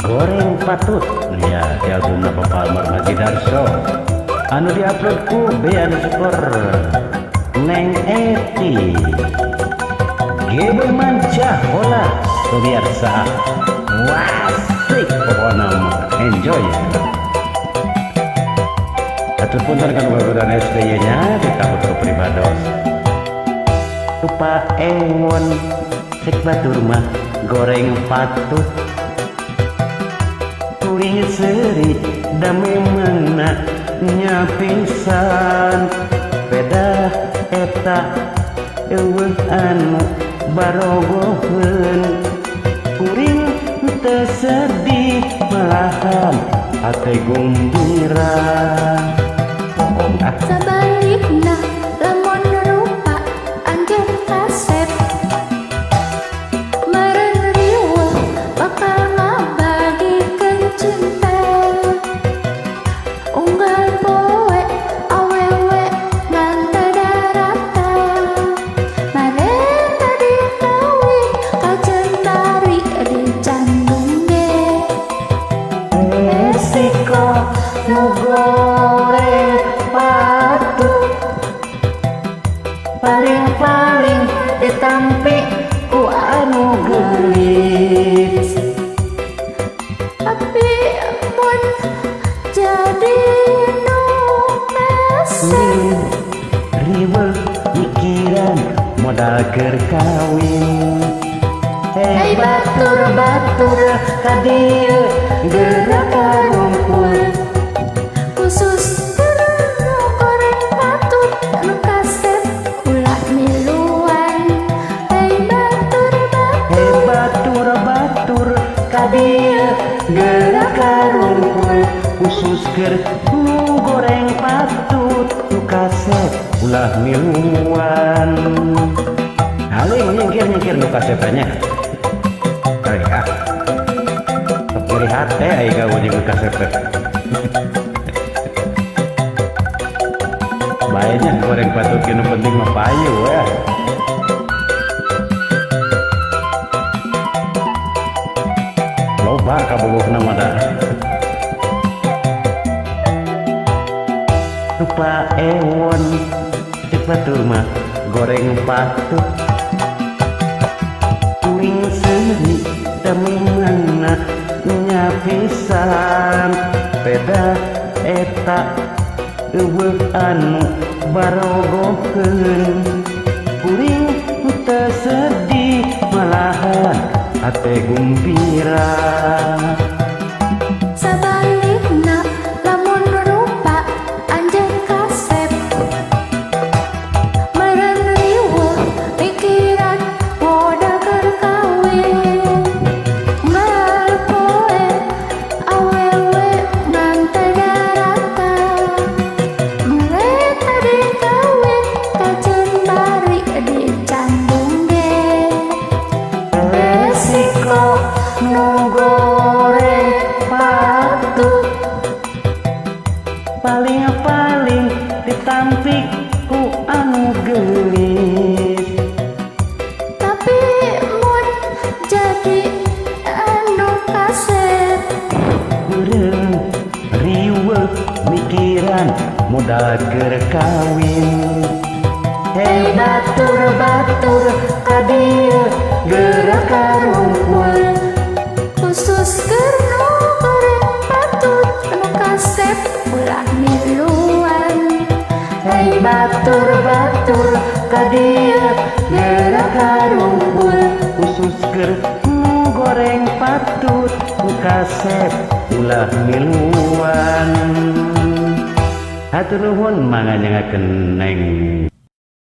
Goreng Patut ya di album Bapak Almarhum Haji Darso anu diupload ku B underscore Neng Eti GB Manca hola pemirsa. Wasik pokoknya mah enjoy ya. Atur punten kan baguran SBY nya ditakut ke pribados. Rupa ewon cek batur mah goreng patut. Kuring seri da memangna nya pisan. Beda eta eueuh anu barogoheun. Kuring teu sedih malahan hate gumbira. Sabalikna lamun rupa anjeun kasep meureun riweuh bakal ngabagikeun cinta. Unggal poe awewe ngan teu darata mane tadi kawin kajeun bari dicandung ge. Resiko nu goreng patut paling-paling ditampik ku anu geulis. Tapi mun jadi nu kasep riweuh mikiran modal keur kawin. Hei batur-batur ka dieu geura karumpul. Khusus keur nu goreng patut nu kasep ulah miluan. Hei batur-batur, hei batur-batur ka dieu geura karumpul. Khusus keur nu goreng patut nu kasep ulah miluan. Haling nyingkir-nyingkir nu kasep nya. Hei ah. Sok nyeri hate ai gawe jeung nu kasep teh. Baenya goreng patut nu penting mah payu ya. Loba kabogohna mah da. Rupa ewon cek batur mah goreng patut. Kuring seuri da memangna nya pisan. Beda eta eueuh anu barogoheun. Kuring teu sedih malahan hate gumbira. Sabalikna lamun rupa anjeun kasep meureun riweuh pikiran modal keur kawin. Unggal poe awewe ngan teu darata mane tadi kawin kajeun bari dicandung ge. Resiko nu goreng patut paling-paling ditampik ku anu geulis. Tapi mun jadi anu kasep meureun riweuh mikiran modal keur kawin. Hei batur-batur ka dieu geura karumpul. Khusus keur nu goreng patut nu kasep ulah miluan. Hei batur-batur ka dieu geura karumpul. Khusus keur nu goreng patut nu kasep ulah miluan. Hatur nuhun mangga nyangakeun Neng.